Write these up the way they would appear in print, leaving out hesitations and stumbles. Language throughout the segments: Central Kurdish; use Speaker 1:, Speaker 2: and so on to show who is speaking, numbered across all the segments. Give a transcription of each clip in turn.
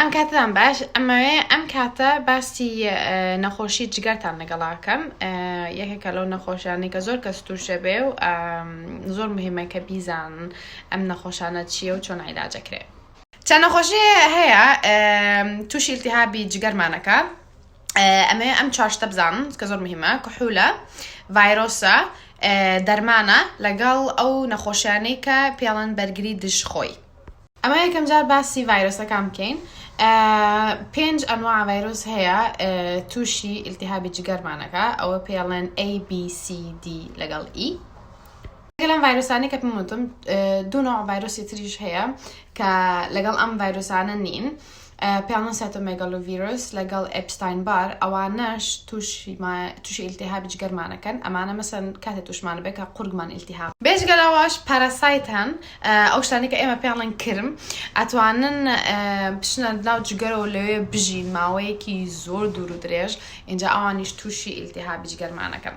Speaker 1: ئەم کاتەتان باش ئەمەوێ ئەم کاتە باسی نەخۆشی جگەرتان لەگەڵاکەم یەکێکە لەو نەخۆشیانەی کە زۆر کەس تووشە بێ و زۆر مهمە کە بیزانن ئەم نەخۆشانە چییە و چۆن عیلاجەکرێ چەند نەخۆشی هەیە تووشی التهابی جگەرمانەکە ئەمەوێ ئەم چوار شتە بزانن کە زۆر مهمە کحولە ڤایرۆسە دەرمانە لەگەڵ ئەو نەخۆشیانەی کە پێڵەن بەرگری دژ خۆی ئەمە یەکەم جار باسی ڤایرۆسەکان بکەین پێنج ئەنواع ڤایرۆس هەیە تووشی ئیلتیهابی جگەرمانەکە ئەوە پێڵێن A B C D لەگەڵ E لەگەڵ ئەم ڤایرۆسانەی کە پێم وتم دوو نوع ڤایرۆسی تریش هەیە کە لەگەڵ ئەم ڤایرۆسانە نین پێڵن cytomegalovirus لەگەڵ Epstein Barr ئەوانەش تووشی تووشی ئیلتیهابی جگەرمانەکەن ئەمانە مەسەن کاتێ تووشمانە بێ کە قورگمان ئیلتیهاب بێجگە لەوەش parasite هەن ئەو شتانەی کە ئێمە پێڵێن کرم ئەتوانن بچنە ناو جگەرەوە لەوێ بژین ماوەیەکی زۆر دوور و درێژ ئینجا ئەوانیش تووشی ئیلتیهابی جگەرمانەکەن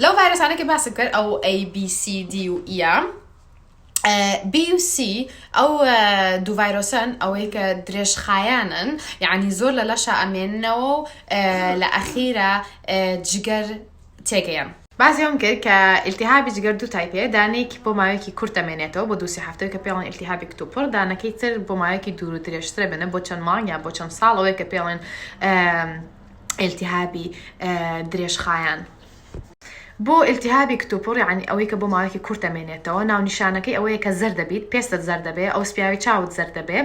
Speaker 1: لەو ڤایرۆسانەی کە باسم کرد ئەو A B C D و E B و C ئەو دوو ڤایرۆسەن ئەوەی کە درێژخایەنن یعنی زۆر لە لەشا ئەمێننەوە و لە ئەخیرا جگەر تێگەیەن. باسی ئەوم کرد کە ئیلتیهابی جگەر دوو type ێ دانەیەکی بۆ ماوەیەکی کورت ئەمێنێتەوە بۆ دوو سێ هەفتەوەی کە پێڵێن ئیلتیهابی کتوپڕ دانەکەی تر بۆ ماوەیەکی دوور و درێژترە بێنە بۆ چەند مانگ یان بۆ چەند ساڵ ئەوەیە کە پێڵێن ئیلتیهابی درێژخایەن. بۆ ئیلتیهابی کتوپڕ یانی ئەوەی کە بۆ ماوەیەکی کورت ئەمێنێتەوە ناونیشانەکەی ئەوەیە کە زەرد دەبیت پێستت زەرد دەبێ ئەو سپیاوی چاوت زەرد دەبێ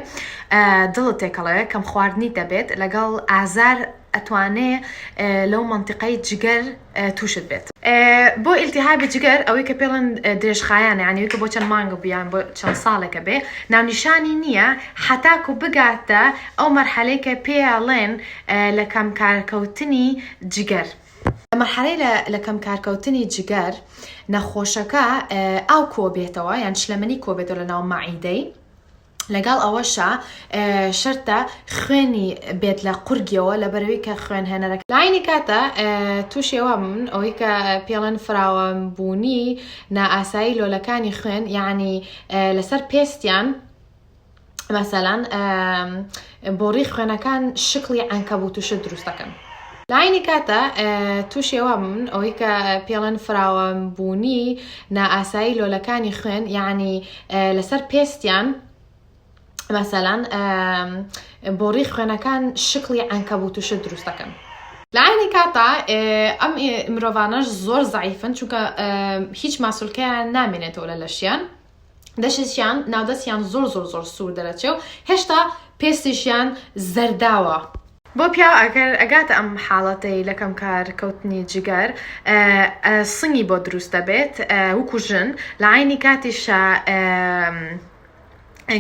Speaker 1: دڵت تێکەڵەوێ کەم خواردنی دەبێت لەگەڵ ئازار ئەتوانێ لەو مەنتیقەی جگەر تووشت بێت. بۆ ئیلتیهابی جگەر ئەوەی کە پێڵێن درێژخایەنە یانی ئەوەی کە بۆ چەند مانگ یان بۆ چەند ساڵێکە بێ ناونیشانی نییە حەتاکو بگاتە ئەو مەرحەلەی کە پێیاڵێن لە کەمکارکەوتنی جگەر. لە مەرحەلەی لە کەمکارکەوتنی جگەر نەخۆشەکە ئاو کۆبێتەوە یان شلەمەنی کۆبێتەوە لە ناو مەعیدەی لەگەڵ ئەوەشا شەرتە خوێنی بێت لە قورگیەوە لەبەرەوەی کە خوێن هێنەرەکە لاینی کاتە تووشی ئەوە من ئەوەی کە پێڵێن فراوانبوونی نائاسایی لۆلەکانی خوێن یعنی لەسەر پێستیان مەسەلەن بۆڕی خوێنەکان شکڵی عەنکەبوت و شت دروست دەکەن. لە عەینی کاتە تووشی ئەوە بن ئەوەی کە پێڵێن فراوانبوونی نائاسایی لۆلەکانی خوێن یعنی لەسەر پێستیان مەسەلەن بۆڕی خوێنەکان شکڵی عەنکەبوت و شت دروست دەکەن. لە عەینی کاتە ئەم مرۆڤانەش زۆر زەعیفن چونکە هیچ ماسولکەیان نامێنێتەوە لە لەشیان. دەشتیان ناودەستیان زۆر زۆر زۆر سوور دەرەچێ و هێشتا پێستیشیان زەرداوە. بۆ پیاو ئەگەر ئەگاتە ئەم حاڵەتەی لە کەم کار کەوتنی جگەر سنگی بۆ دروست دەبێت وکو ژن لە عەینی کاتیشا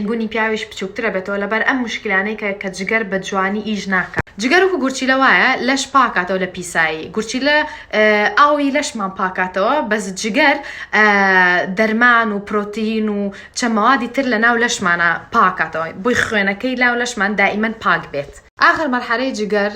Speaker 1: گونی پیاویش بچووکترە بێتەوە لەبەر ئەم مشکلانەی کە کە جگەر بە جوانی ئیش ناکا. جگەر وەکو گورچیلە وایە لەش پاکاتەوە لە پیسایی گورچیلە ئاوی لەشمان پاکاتەوە بەس جگەر دەرمان و پرۆتین و چەند مەوادی تر لە ناو لەشمانە پاکاتەوە بۆی خوێنەکەی لاو لەشمان دائیمەن پاک بێت. ئاخر مەرحەلەی جگەر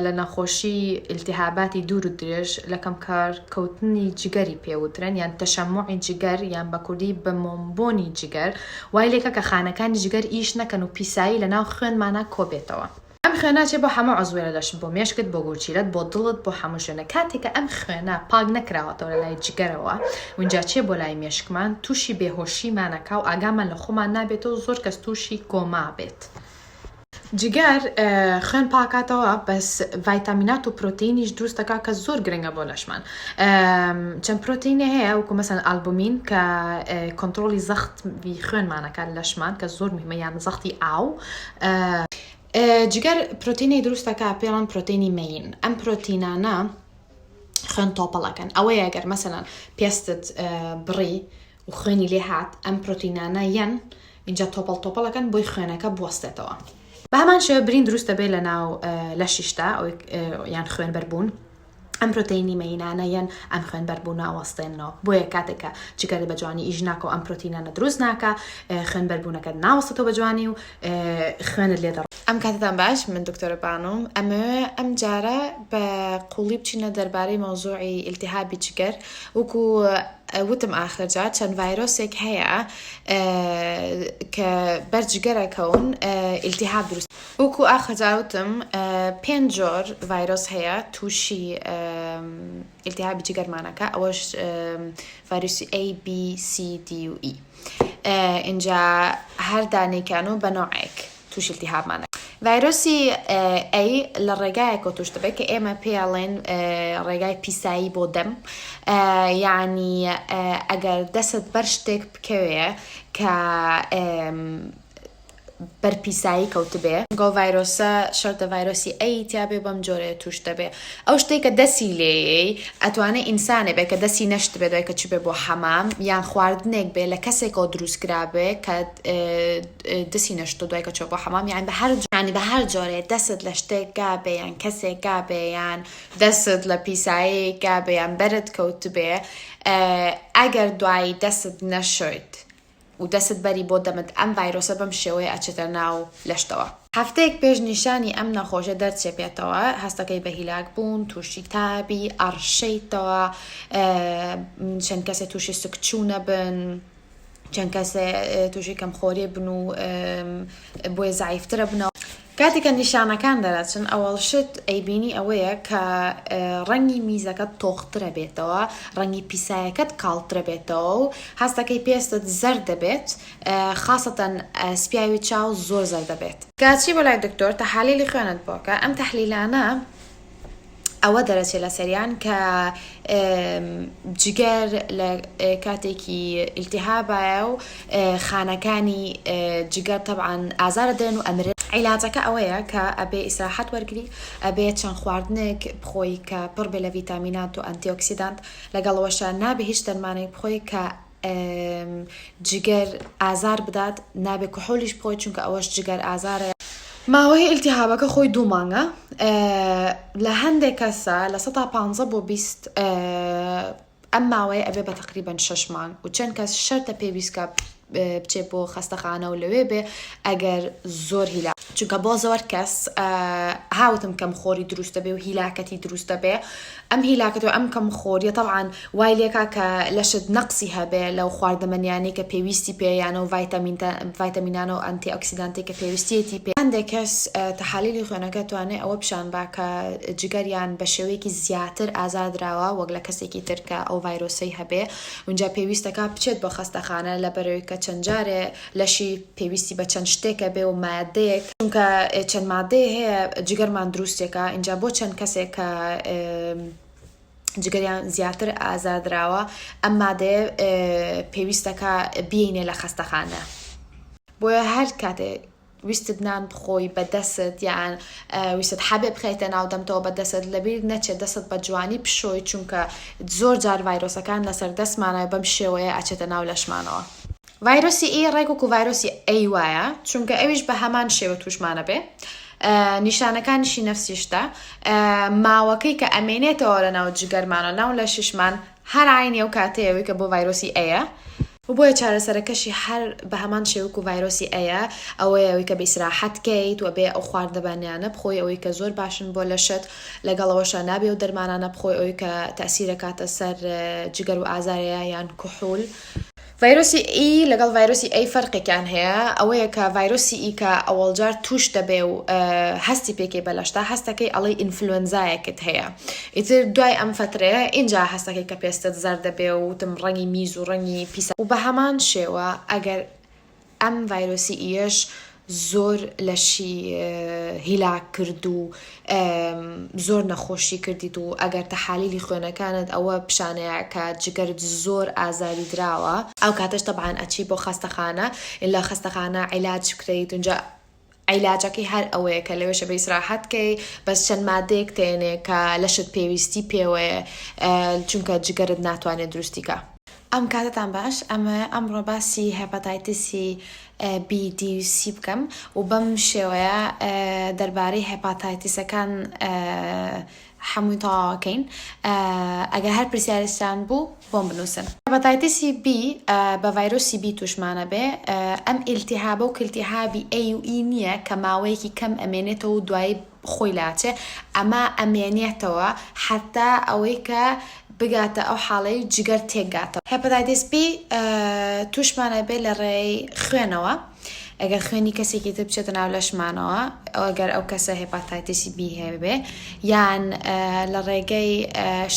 Speaker 1: لە نەخۆشی ئیلتیهاباتی دوور و درێژ لە کەمکار کەوتنی جگەری پێ وترێن یان تەشەموعی جگەر یان بە کوردی بە مۆمبۆنی جگەر وای لێکە کە خانەکانی جگەر ئیش نەکەن و پیسایی لە ناو خوێنمانا کۆبێتەوە. ئەم خوێنە ئەچێ بۆ هەموو عوزوێ لە لەشت بۆ مێشکت بۆ گورچیلەت بۆ دڵت بۆ هەموو شوێنە کاتێک کە ئەم خوێنە پاک نەکراوەتەوە لە لای جگەرەوە وینجا چێ بۆ لای مێشکمان تووشی بێهۆشیمان ئەکا و ئاگامان لە خۆمان نابێتەوە زۆر کەس تووشی کۆما بێت. جگەر خوێن پاکاتەوە بەس ڤایتامینات و پرۆتینیش دروست دەکات کە زۆر گرنگە بۆ لەشمان چەند پرۆتینێ هەیە وەکو مەسەن ئالبومین کە کۆنترۆڵی زەختی خوێنمانەکات لەشمان کە زۆر مهمە یان زەختی ئاو جگەر پرۆتینی دروست دەکات پێڵەن پرۆتینی مەین ئەم پرۆتینانە خوێن تۆپەڵەکەن ئەوەیە گەر مەسەلەن پێستت بڕی و خوێنی لێ هات ئەم پرۆتینانە یەن ئینجا تۆپەڵ تۆپەڵەکەن بۆی خوێنەکە بوەستێتەوە. بە هەمان شێوە برین دروست دەبێت لە ناو لەشیشدا یان خوێن بەربوون ئەم پرۆتینی مەینانە یەن ئەم خوێن بەربوونە ئەوەستێننەوە بۆیە کاتێک کە جگەرت بە جوانی ئیش ناکە و ئەم پرۆتینانە دروست ناکە خوێن بەربوونەکەت ناوەستێتەوە بە جوانی و خوێنت لێ دەڕ ئەم کاتەتان باش من دکتۆرە بانوم ئەمەوێ ئەم جارە بە قوڵی بچینە دەربارەی مەوزوعی ئیلتیهابی جگەر وەکو. وتم ئاخر جار چەند ڤایرۆسێک هەیە کە بەر جگەرەکەون ئیلتیهاب دروست وەکو ئاخر جار وتم پێنج جۆر ڤایرۆس هەیە تووشی ئیلتیهابی جگەرمانەکە ئەوەش ڤایرۆسی A B C D و E ئینجا هەر دانێکیان و بە نۆعێک تووشی التهابمان دەکات. ڤایرۆسی A لە ڕێگایەکەوە تووش دەبێت کە ئێمە پێی ئەڵێن ڕێگای پیسایی بۆ دەم یعنی ئەگەر دەستت بەر شتێک بکەوێ کە بەر پیسایی کەوتبێ گۆ ڤایرۆسە شەرتە ڤایرۆسی A تیابێ بەم جۆرەیە تووش دەبێ ئەو شتەی کە دەسی لێیەی ئەتوانێ ئینسانێ بێ کە دەسی نەشتبێ دوای کە چوبێ بۆ حەمام یان خواردنێک بێ لە کەسێکەوە دروست کرابێ کە دەسی نەشتۆ دوای کە چوە بۆ حەمام یان بە هەر یانی بە هەر جۆرێ دەست لە شتێک گابێ یان کەسێک گابێ یان دەست لە پیسایەیەک گابێ یان بەرت کەوتبێ ئەگەر دوایی دەست نەشۆیت و دەست بەری بۆ دەمت ئەم ڤایرۆسە بەم شێوەیە ئەچێتە ناو لەشتەوە. هەفتەیەک پێش نیشانی ئەم نەخۆشیە دەرچێپێتەوە هەستەکەی بە هیلاک بوون توشی تابی ئەڕشێیتەوە چەند کەسێ توشی سکچوونە بن چەند کەسێ توشی کەمخۆری بن و بۆیە زەعیفترە بنەوە. کاتێک کە نیشانەکان دەرەچن ئەوەڵ شت ئەیبینی ئەوەیە کە ڕەنگی میزەکەت تۆخترە بێتەوە ڕەنگی پیسایەکەت کاڵترە بێتەوە و هەستەکەی پێستت زەرد دەبێت خاسەتەن سپیاوی چاو زۆر زەرد دەبێت. کە چی بۆ لای دکتۆر تەحالیلی خوێنت بۆ کە ئەم تەحلیلانە ئەوە دەرەچێ لەسەریان کە جگەر لە کاتێکی ئیلتیهابایە و خانەکانی جگەر تەبعەن ئازارە دەن و ئەمرن. عیلاجەکە ئەوەیە کە ئەبێ ئیسراحەت وەرگری، ئەبێ چەند خواردنێک بخۆی کە پڕ بێ لە ڤیتامینات و ئەنتیئۆکسیدانت، لەگەڵ ئەوەشا نابێ هیچ دەرمانێک بخۆی کە جگەر ئازار بدات، نابێ کحولیش بخۆی چونکە ئەوەش جگەر ئازارە. ماوەی ئیلتیهابەکە خۆی دوو مانگە، لە هەندێک کەسا 15% بۆ 20 ئەم ماوەیە ئەبێ بە تەقریبەن شەش مانگ و چەند کەس شەرتە پێویست کە بچێ بۆ خەستەخانە و لەوێ بێ ئەگەر زۆر هیلا چونکە بۆ زۆر کەس هاوتم کەم خۆری دروست دەبێ و هیلاکەتی دروست دەبێ ئەم هیلاکەت و ئەم کەم خۆریە تەبعەن وای لێکا کە لەشت نەقسی هەبێ لەو خواردەمەنیانەی کە پێویستی پێیانە و ڤایتامینانە و ئەنتی ئۆکسیدانتی کە پێویستیەتی پێ. هەندێک کەس تەحالیلی خوێنەکە توانێ ئەوە پیشان با کە جگەریان بە شێوەیەکی زیاتر ئازار دراوە وەک لە کەسێکی تر کە ئەو ڤایرۆسەی هەبێ ئونجا پێویستەکا بچێت بۆ خەستەخانە لەبەرەوەی کە چەند جارێ لەشی پێویستی بە چەند شتێکە بێ و مادەیەک چونکە چەند مادەیە هەیە جگەرمان دروستێکە ئینجا بۆ چەند کەسێک کە جگەریان زیاتر ئازار دراوە ئەم مادەیە پێویستەکە بینێ لە خەستەخانە بۆیە هەر کاتێ ویستت نان بخۆی بە دەست یان ویستت حەبێ بخەیتە ناو دەمتەوە بە دەست لەبیر نەچێت دەست بە جوانی بشۆی چونکە زۆر جار ڤایرۆسەکان لەسەر دەستمانە بەم شێوەیە ئەچێتە ناو لەشمانەوە. ڤایرۆسی E ڕێک وەکو ڤایرۆسی A وایە چونکە ئەویش بە هەمان شێوە توشمانە بێ نیشانەکانیشی نەفسی شتە ماوەکەی کە ئەمێنێتەوە لە ناو جگەرمانە ناو لەشیشمان هەر عینی ئەو کاتەیەوەی کە بۆ ڤایرۆسی A یە و بۆیە چارەسەرەکەشی هەر بە هەمان شێوە وەکو ڤایرۆسی A یە ئەوەیە ئەوەی کە بە ئیسراحەت کەیت و بێ ئەو خواردەمەنیانە بخۆی ئەوەی کە زۆر باشن بۆ لەشت لەگەڵ ئەوەشا نابێ ئەو دەرمانانە بخۆی ئەوەی کە تەئسیرەکاتە سەر جگەر و ئازارەیە یان کحول. ڤایرۆسی E لەگەڵ ڤایرۆسی A فەرقێکیان هەیە ئەوەیە کە ڤایرۆسی E کە ئەوەڵجار توش دەبێ و هەستی پێکەی بە لەشتا هەستەکەی ئەڵێی ئینفلوێنزایەکت هەیە ئیتر دوای ئەم فەترەیە ئینجا هەستەکەی کە پێستت زەرد دەبێ و وتم ڕەنگی میز و ڕەنگی پیسە و بەهەمان شێوە ئەگەر ئەم ڤایرۆسی E یەش زۆر لەشی هیلاک کرد و زۆر نەخۆشی کردیت و ئەگەر تەحالیلی خوێنەکانت ئەوە پیشانەیە کە جگەرت زۆر ئازاری دراوە ئەو کاتەش تەبعەن ئەچی بۆ خەستەخانە لە خەستەخانە عیلاج بکرێیت اونجا عیلاجەکەی هەر ئەوەیە کە لەوێشە بە ئیسراحەت کەی بەس چەند مادەیەک تێنێ کە لەشت پێویستی پێوەیە چونکە جگەرت ناتوانێت دروستی کا. ئەم کاتەتان باش ئەمە ئەمڕۆ باسی هێپاتایتسی بی دی و سی بکەم و بەم شێوەیە دەربارەی هێپاتایتیسەکان حەمووی تەواوەکەین ئەگەر هەر پرسیارێکتان بوو بۆم بنووسن. هێپاتایتسی بی بە ڤایرۆسی بی تووشمانە بێ ئەم ئیلتیهابە و کلتیهابی ئەی و ئی نییە کە ماوەیەکی کەم ئەمێنێتەوە و دوایی خۆی لاچێ ئەمە ئەمێنێتەوە حەتا ئەوەی کە. بگاتە ئەو حاڵەی جگەر تێکگاتەوە. Hepatitis B تووشمان ئەبێ لە ڕێی خوێنەوە، ئەگەر خوێنی کەسێکی تر بچێتە ناو لەشمانەوە، ئەگەر ئەو کەسە هێپاتایتسی بی هەبێ، یان لە ڕێگەی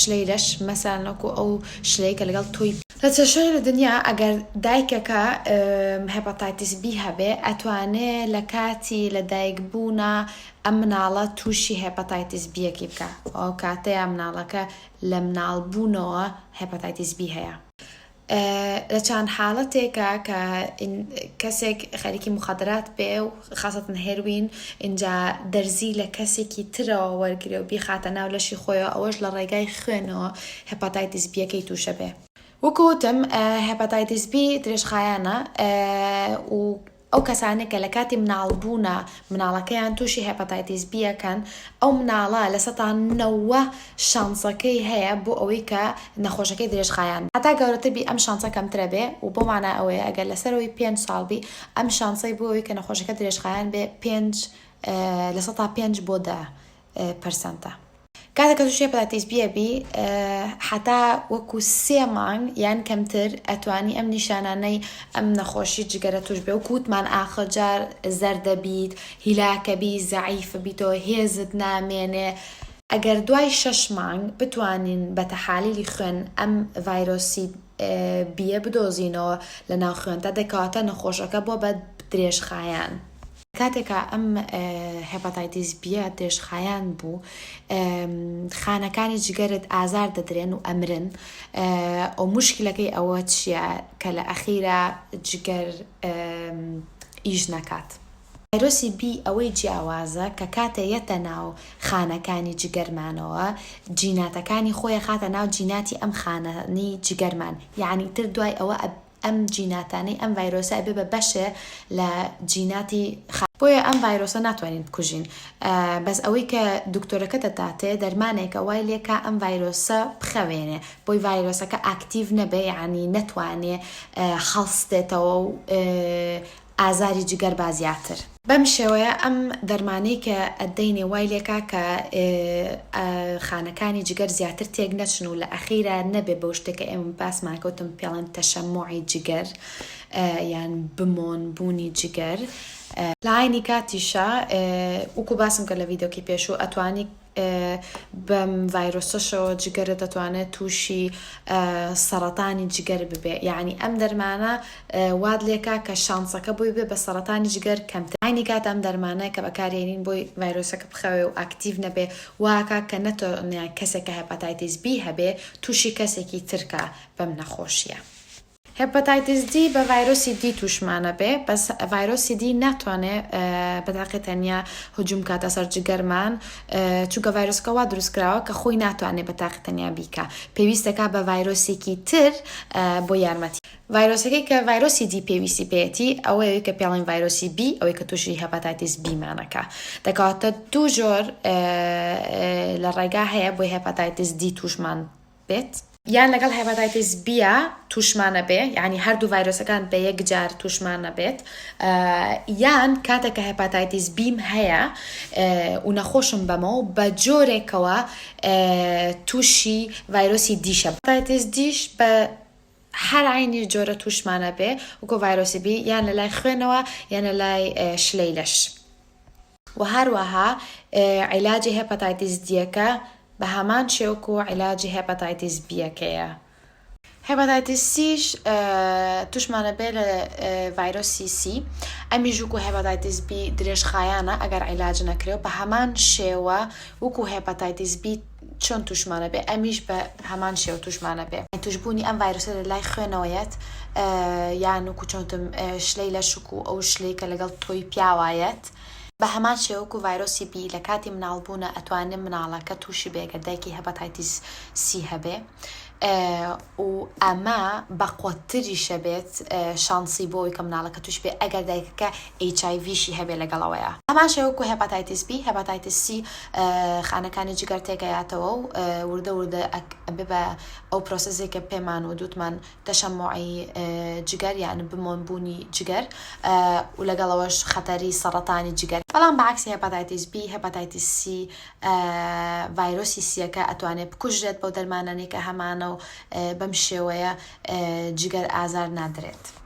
Speaker 1: شلەی لەش، مەسەلەن وەکو ئەو شلەی کە لەگەڵ تۆی. لە چەند لە دنیا ئەگەر دایکەکە هێپاتایتس بی هەبێ ئەتوانێ لە کاتی لە دایک بوونا ئەم مناڵە تووشی هێپاتایتس بیەکەی بکا ئەو کاتەیە مناڵەکە لە مناڵ بوونەوە هێپاتایتس بی هەیە. لە چەند حاڵەتێکا کە کەسێک خەریکی موخەدرات بێ و خاسەتەن هێروین ئینجا دەرزی لە کەسێکی ترەوە وەرگرێ و بیخاتە ناو لەشی خۆیەوە ئەوەش لە ڕێگای خوێنەوە هێپاتایتس بیەکەی تووشە بێ. وەکو وتم هێپاتایتس بی درێژخایەنە و ئەو کەسانەی کە لە کاتی مناڵ بوونا مناڵەکەیان تووشی هێپاتایتیس بی ئەکەن ئەو مناڵە لە سەتا نەوە شانسەکەی هەیە بۆ ئەوەی کە نەخۆشەکەی درێژخایەن بێ هەتا گەورەتر بی ئەم شانسە کەمترە بێ و بۆ مانا ئەوەیە ئەگەر لە سەرەوەی پێنج ساڵ بی ئەم شانسەی بۆ ئەوەی کە نەخۆشەکە درێژخایەن بێ پێنج لە سەتا پێنج بۆ دە پەرسەنتە. کاتێک کە تووشی هێپاتایتیس بی ئەبی هەتا وەکو سێ مانگ یان کەمتر ئەتوانی ئەم نیشانانەی ئەم نەخۆشی جگەرە توش بێ وەکو وتمان ئاخر جار زەردەبیت هیلاکەبی زەعیف بیتەوە هێزت نامێنێ ئەگەر دوای شەش مانگ بتوانین بە تەحالیلی خوێن ئەم ڤایرۆسی بیە بدۆزینەوە لە ناو خوێنتا دەکەواتە نەخۆشەکە بۆ بە درێژخایەن. کاتێکا ئەم هێپاتایتیس بیە درێژخایەن بوو خانەکانی جگەرت ئازار دەدرێن و ئەمرن و موشکلەکەی ئەوە چییە کە لە ئەخیرا جگەر ئیش نەکات. ڤایرۆسی بی ئەوەی جیاوازە کە کاتێ یەتە ناو خانەکانی جگەرمانەوە جیناتەکانی خۆی ئەخاتە ناو جیناتی ئەم خانەی جگەرمان یەعنی تر دوای ئەوە ئەم جیناتانەی ئەم ڤایرۆسە ئەبێ بە بەشێ لە جیناتی خا. بۆیە ئەم ڤایرۆسە ناتوانین بکوژین بەس ئەوەی کە دکتۆرەکە دەتاتێ دەرمانێکە وای لێکا ئەم ڤایرۆسە بخەوێنێ بۆی ڤایرۆسەکە active نەبێ یەعنی نەتوانێ هەڵستێتەوە و ئازاری جگەر با زیاتر. بەم شێوەیە ئەم دەرمانەی کە ئەدەینێ وای لێکا کە خانەکانی جگەر زیاتر تێک نەچن و لە ئەخیرا نەبێ بەو شتێک کە ئێمە باسمان کەوتم پێڵێن تەشەموعی جگەر یان بمۆن بوونی جگەر. لە عەینی کاتیشا وەکو باسم کرد لە ڤیدۆکەی پێشوو ئەتوانی بەم ڤایرۆسەشەوە جگەرە دەتوانێت تووشی سەڕەتانی جگەر ببێ یعنی ئەم دەرمانە وات لێکا کە شانسەکە بۆی بێ بە سەڕەتانی جگەر کەمتر عینی کات ئەم دەرمانە کە بەکارێنین بۆی ڤایرۆسەکە بخەوێ و active نەبێ واکا کە نەتۆنێ کەسێک کە هێپاتایتیس بی هەبێ تووشی کەسێکی ترکە بەم نەخۆشیە. هێپاتایتس دی بە ڤایرۆسی دی توشمانە بێ بەس ڤایرۆسی دی ناتوانێ بە تاقی تەنیا هجوم کاتە سەر جگەرمان چونکە ڤایرۆسەکە وا دروست کراوە کە خۆی ناتوانێ بە تاقی تەنیا بیکا پێویستەکا بە ڤایرۆسێکی تر بۆ یارمەتی ڤایرۆسەکەی کە ڤایرۆسی دی پێویستی پێیەتی ئەوەیە کە پێڵێن ڤایرۆسی بی ئەوەی کە تووشی هێپاتایتیس بیمانەکە دەکاتە دوو جۆر لە ڕێگا هەیە بۆی هێپاتایتیس دی توشمان بێت. یان لەگەڵ هێپاتایتیس بیە توشمان ئەبێ یانی هەردوو ڤایرۆسەکان بە یەک جار توشمان ئەبێت یان کاتێک کە هێپاتایتیس بیم هەیە و نەخۆشم بەمەوە بە جۆرێکەوە تووشی ڤایرۆسی دیشە هێپاتایتیس دیش بە هەر عینی جۆرە توشمانە بێ وەکو ڤایرۆسی بی یان لە لای خوێنەوە یان لە لای شلەی لەش. وە هەروەها عیلاجی هێپاتایتیس دیەکە بە هەمان شێوە وەکو عیلاجی هێپاتایتیس بیەکەیە. هێپاتایتیس سیش توشمانە بێ لە ڤایرۆسی سی ئەمیش وەکو هێپاتایتیس بی درێژخایانە ئەگەر عیلاج نەکرێ و بە هەمان شێوە وەکو هێپاتایتیس بی چۆن توشمانە بێ ئەمیش بە هەمان شێوە توشمانە بێ. توشبوونی ئەم ڤایرۆسە لە لای خوێنەوە یەت یان وەکو چۆن وتم شلەی لەش وەکو ئەو شلەی کە لەگەڵ تۆی پیاوا یەت. بە هەمان شێوە وەکو ڤایرۆسی بی لە کاتی مناڵ بوونە ئەتوانێ مناڵەکە توشی بێ گەر دایکی هێپاتایتیس سی هەبێ. و ئەمە بەقوەتتریشە بێت شانسی بۆ ئەوەی کە مناڵەکە توش بێ ئەگەر دایکەکە HIV شی هەبێ لەگەڵەوەیا. هەمان شێوە وەکو hepatitis B، hepatitis C خانەکانی جگەر تێکەیاتەوە و وردە وردە ئەبێ بە ئەو process ێک کە پێمان و دوتمان تەشەموعی جگەر یان بمۆن بوونی جگەر و لەگەڵەوەش خەتەری سەڕەتانی جگەر. بەڵام بە عەکسی hepatitis B، hepatitis C ڤایرۆسی سیەکە ئەتوانێت بکوژرێت بەو دەرمانانەی کە هەمانە و بەم شێوەیە جگەر ئازار نادرێت.